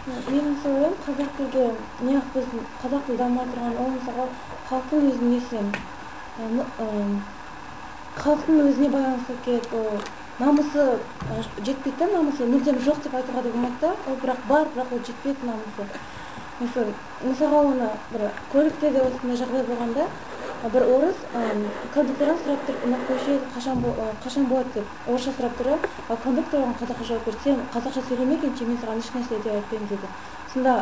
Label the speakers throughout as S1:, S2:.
S1: Мен мысалы ойлаймын, қазақ тілге неғып біздің қазақ тілі дамымай тұрған, ол мысалға халықтың өзінің несі, халықтың өзіне байланысты келеді. Ол намысы жетпейді да, намысы мүлдем жоқ деп айтуға да болмайды да, ол бірақ бар, бірақ ол жетпейді намысы. Мысалға оны бір көлікте де осындай жағдай болғанда, бір орыс кондуктордан сұрап тұр, мына көше қашан болады деп орысша сұрап тұр, ал кондуктор оған қазақша жауап берді: сен қазақша сөйлемегенше мен саған ешнәрсе де айтпаймын деді. Сонда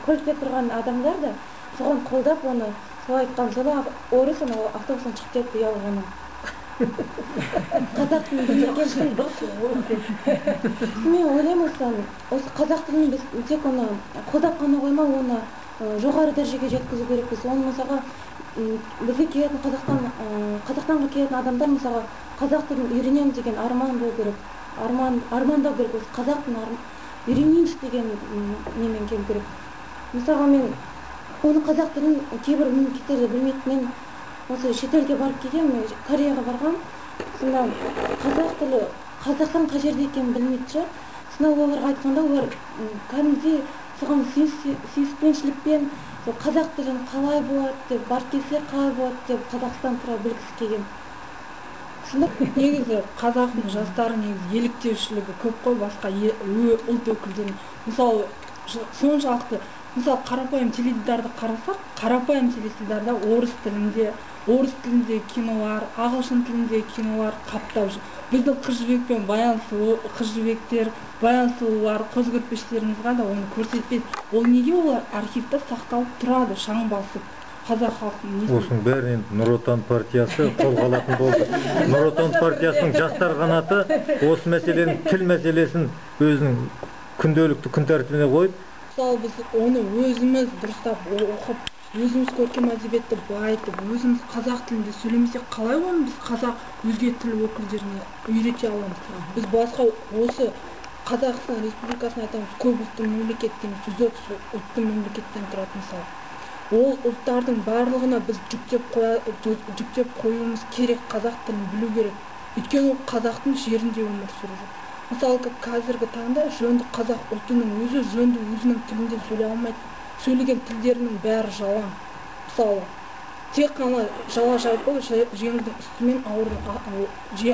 S1: көлікте тұрған адамдар да соған қолдап оны солай айтқан. Сонда орыс ана автобустан шығып кетті ұялғаннан. Қазақ тілін білмеген. Мен ойлаймын, осы қазақ тілін біз тек оны қолдап қана қоймай, оны жоғары дәрежеге жеткізу керекпіз. Оны мысалға бізге келетін Қазақстанға келетін адамдар мысалға қазақ тілін үйренемін деген арман болу керек, армандау керек, осы қазақ тілін үйренейінші деген немен келу керек. Мысалға мен оны қазақ тілін кейбір мемлекеттерде білмейді. Мен осы шетелге барып келгенмін, мен Кореяға барғанмын, сонда қазақ тілі Қазақстан қай жерде екенін білмейді ше. Сонда оларға айтқанда олар кәдімгідей соған сүйіспеншілікпен сол қазақ тілін қалай болады деп, барып келсе қалай болады деп Қазақстан туралы білгісі келген. Сонда
S2: негізі қазақтың жастары негізі еліктеушілігі көп қой басқа ұлт өкілдерінің. Мысалы соншалықты, мысалы қарапайым теледидарды қарасақ, қарапайым теледидарда орыс тілінде кинолар, ағылшын тілінде кинолар қаптап жүр. Біздің Қыз Жібек пен Баян Сұлу, Қыз Жібектер, Баян Сұлулар, қос көрпештеріміз ғана оны көрсетпейді. Ол неге олар архивте сақталып тұрады, шаң басып қазақ халқының несін?
S3: Осының бәрін енді Нұр Отан партиясы қолға алатын болды. Нұр Отан партиясының жастар қанаты осы мәселенің, тіл мәселесін өзінің күнделікті күн тәртібіне қойып,
S2: мысалы біз оны өзіміз дұрыстап оқып, өзіміз көркем әдебиетті байытып, өзіміз қазақ тілінде сөйлемесек, қалай оны біз қазақ өзге тіл өкілдеріне үйрете аламыз? Біз басқа осы Қазақстан Республикасын айтамыз, көп ұлтты мемлекет дейміз, 130 ұлтты мемлекеттен тұрады мысалы. Ол ұлттардың барлығына біз жүктеп қоюымыз керек, қазақ тілін білу керек. Өйткені ол қазақтың жерінде өмір сүріп жүр. Мысалы, қазіргі таңда жөнді қазақ ұлтының өзі жөнді өзінің тілінде сөйлей алмайды. Сөйлеген тілдерінің бәрі жалаң. Мысалы, тек қана жала жайпы жеңілдің үстімен,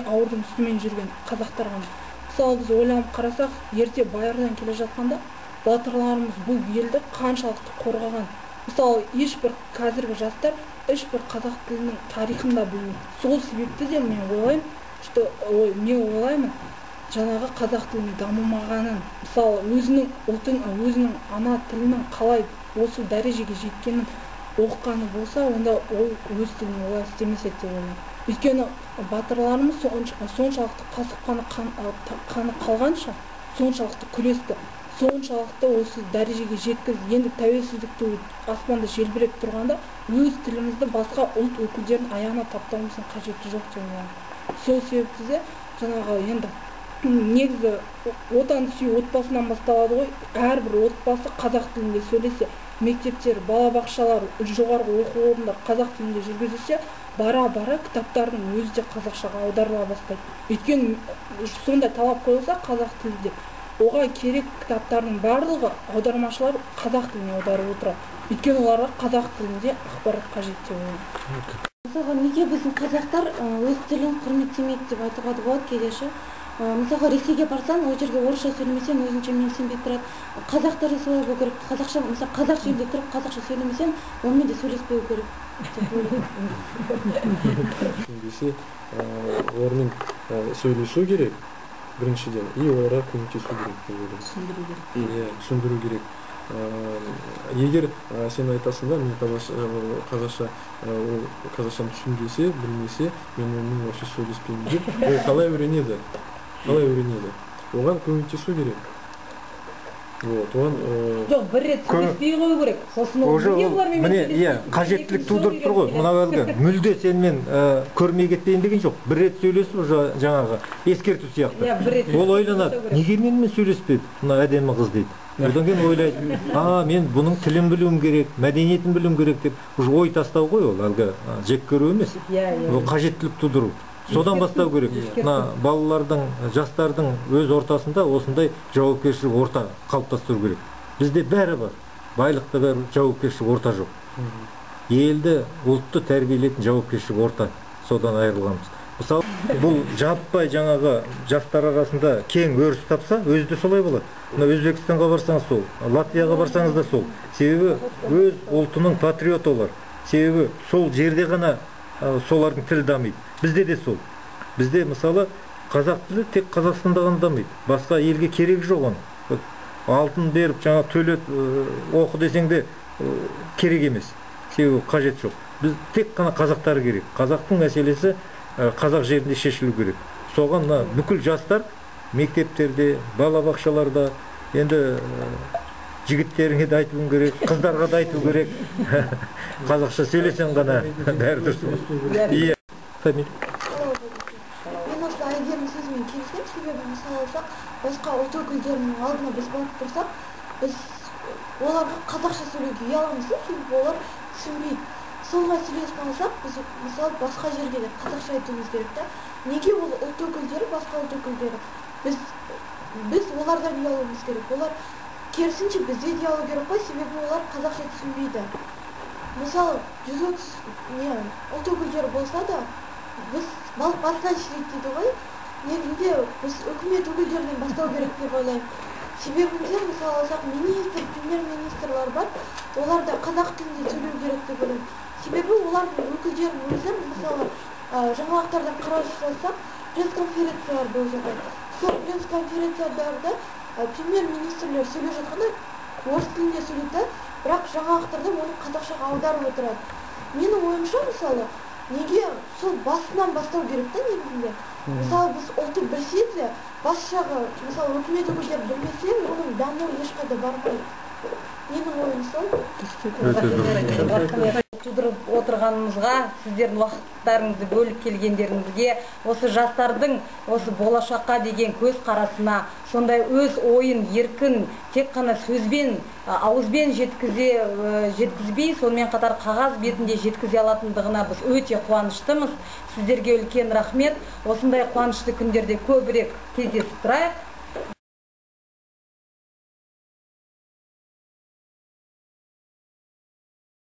S2: ауырдың үстімен жүрген қазақтар ғана. Мысалы, біз ойланып қарасақ, ерте байырдан келе жатқанда батырларымыз бұл елді қаншалықты қорғаған. Мысалы, ешбір қазіргі жастар ешбір қазақ тілінің тарихын да білмейді. Сол себепті де мен ойлаймын, что, ой, мен ойлаймын, жаңағы қазақ тілінің дамымағанын, мысалы, өзінің ұлтын, өзінің ана тілінің қалай осы дәрежеге жеткенін оқығаны болса, онда ол өз тілін олай істемес еді деп ойлаймын. Өйткені батырларымыз соншалықты қасық қаны қалғанша, соншалықты күресті, соншалықты осы дәрежеге жеткізді. Енді тәуелсіздік туы аспанда желбіреп тұрғанда өз тілімізді басқа ұлт өкілдерінің аяғына таптауымыздың қажеті жоқ деп ойлаймын. Сол себепті де жаңағы енді негізі отан сүю отбасынан басталады ғой. Әрбір отбасы қазақ тілінде сөйлесе, мектептер, балабақшалар, жоғарғы оқу орындары қазақ тілінде жүргізілсе, бара-бара кітаптардың өзі де қазақшаға аударыла бастайды. Өйткені сондай талап қойылса қазақ тілі деп, оған керек кітаптардың барлығы аудармашылар қазақ тіліне аударып отырады. Өйткені оларға қазақ тілінде ақпарат қажет деп ойлаймын.
S1: Мысалға, неге біздің қазақтар өз тілін құрметтемейді деп айтуға да болады кейде ше. Мысалға, Ресейге барсаң, ол жерге орысша сөйлемесең, өзінше менсінбей тұрады. Қазақтар да солай болу керек. Қазақша, мысалы, қазақ жерінде тұрып қазақша сөйлемесең, онымен де сөйлеспеу керек деп ойлаймын.
S4: Десе, олармен сөйлесу керек біріншіден, и оларға көмектесу керек деп ойлаймын.
S5: Түсіндіру керек.
S4: Иә, түсіндіру керек. Егер сен айтасың да, мен қазақша, ол қазақшаны түсінбесе, білмесе, мен онымен вообще сөйлеспеймін деп, ол қалай үйренеді? Қалай үйренеді? Оған көмектесу керек. Вот, оған,
S5: Жоқ, бір рет сөйлеспей қою керек. Сосын ол
S3: Уже
S5: неге
S3: ол
S5: бұлармен
S3: міне,
S5: сөйлеспейді?
S3: иә, қажеттілік
S5: Екінші
S3: тудырып
S5: жол
S3: тұр ғой.
S5: керек.
S3: Мынау әлгі мүлде сенімен көрмей кетпейін деген жоқ. Бір рет сөйлесіп, уже жаңағы ескерту сияқты.
S5: Иә, бір рет
S3: Ол ойланады,
S5: сөйлесу керек.
S3: неге менімен сөйлеспеді мына әдемі қыз дейді. Одан кейін ойлайды, мен бұның тілін білуім керек, мәдениетін білуім керек деп. Уже ой тастау ғой ол, әлгі жек көру емес.
S5: Иә, иә.
S3: Ол қажеттілік тудыру. Содан бастау керек. Мына балалардың, жастардың өз ортасында осындай жауапкершілік орта қалыптастыру керек. Бізде бәрі бар, байлық та бәрі, жауапкершілік орта жоқ. Елді, ұлтты тәрбиелейтін жауапкершілік орта, содан айырылғанбыз. Мысалы, бұл жаппай жаңағы жастар арасында кең өріс тапса, өзі де солай болады. Мына Өзбекстанға барсаңыз сол, Латвияға барсаңыз да сол. Себебі өз ұлтының патриоты олар. Себебі сол жерде ғана солардың тілі дамиды. Бізде де сол. Бізде мысалы қазақ тілі тек Қазақстанда ғана дамиды. Басқа елге керегі жоқ оның. Алтын беріп жаңа төлет оқы десең де керек емес. Себебі қажет жоқ. Біз тек қана қазақтар керек. Қазақтың мәселесі қазақ жерінде шешілу керек. Соған мына бүкіл жастар мектептерде, балабақшаларда, енді жігіттеріңе де айтуың керек, қыздарға да айту керек. Қазақша сөйлесең ғана бәрі дұрыс болады. Иә. Фамилия?
S1: Мен осы Әйгерім сөзімен келісемін, себебі мысалы алсақ, басқа ұлт өкілдерінің алдына біз барып тұрсақ, біз оларға қазақша сөйлеуге ұяламыз, себебі олар түсінбейді. Сол мәселесін алсақ, біз мысалы басқа жерге де қазақша айтуымыз керек та. Неге ол ұлт өкілдері, басқа ұлт өкілдері? Біз олардан ұялуымыз керек. Олар керісінше бізден ұялу керек қой, себебі олар қазақша түсінбейді. Мысалы, 130 не ұлт өкілдері болса да, біз балық басынан шіриді дейді ғой. Негізінде біз үкімет өкілдерінен бастау керек деп ойлаймын. Себебінде мысалы алсақ, министр, премьер-министрлар бар, олар да қазақ тілінде сөйлеу керек деп ойлаймын. Себебі олардың өкілдерінің өзі, мысалы, жаңалықтардан қарап жатсақ, пресс-конференциялар болып жатады. Сол пресс-конференцияларда премьер-министрлер сөйлеп жатқанда орыс тілінде сөйлейді, бірақ жаңалықтарда оны қазақшаға аударып отырады. Менің ойымша, мысалы, неге сол басынан бастау керек та негізінде. Мысалы, біз ұлтты білсе де, бас жағы, мысалы, үкімет өкілдері білмесе, оның дамуы ешқайда бармайды. Менің ойым сол.
S3: Өте дұрыс.
S5: Тудырып отырғанымызға, сіздердің уақыттарыңызды бөліп келгендеріңізге, осы жастардың осы болашаққа деген көз қарасына, сондай өз ойын еркін, тек қана сөзбен, ауызбен жеткізбей, сонымен қатар қағаз бетінде жеткізе алатындығына біз өте қуаныштымыз. Сіздерге үлкен рахмет. Осындай қуанышты күндерде көбірек кездесіп тұрайық.